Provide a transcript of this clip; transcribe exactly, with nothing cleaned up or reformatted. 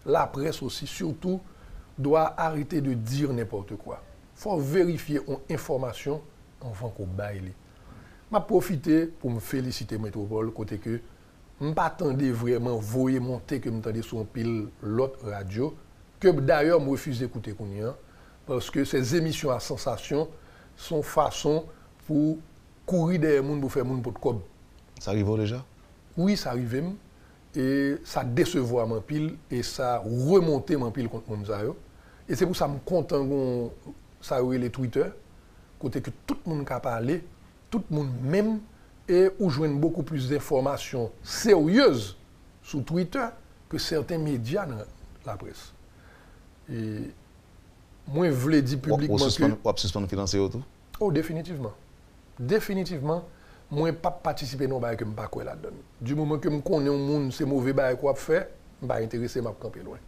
Laprès osi, sitou, dwa arete de dire nenpòt kwa. Fò w verifye yon enfòmasyon anvan ke w bay li. M ap pwofite pou m felisite Metropole, kote ke m pa tande vrèman voye monte ke m tande sou anpil lòt radyo, ke dayè m refize koute kounye a, paske se zemisyon a sansasyon, se yon fason pou kouri dèyè moun, pou fè moun pot kòb. Sa rive w deja? Wi, sa rive m. E sa desevwa m anpil e sa remonte m anpil kont moun sa yo. E se pou sa m kontan gen sa yo rele Twitter, kote ke tout moun ka pale, tout moun menm, e ou jwenn bokou plis enfòmasyon seryez sou Twitter ke sèten medya nan laprès. E mwen vle di W ap- w piblikman ke sispann- w ap sispann finanse yo tou? Oh, definitivman. Definitivman, mwen p ap patisipe nan yon bagay ke m pa kwè ladan l. Di moman ke m konnen yon moun se move bagay ke w ap fè, m pa enterese, m ap kanpe lwen.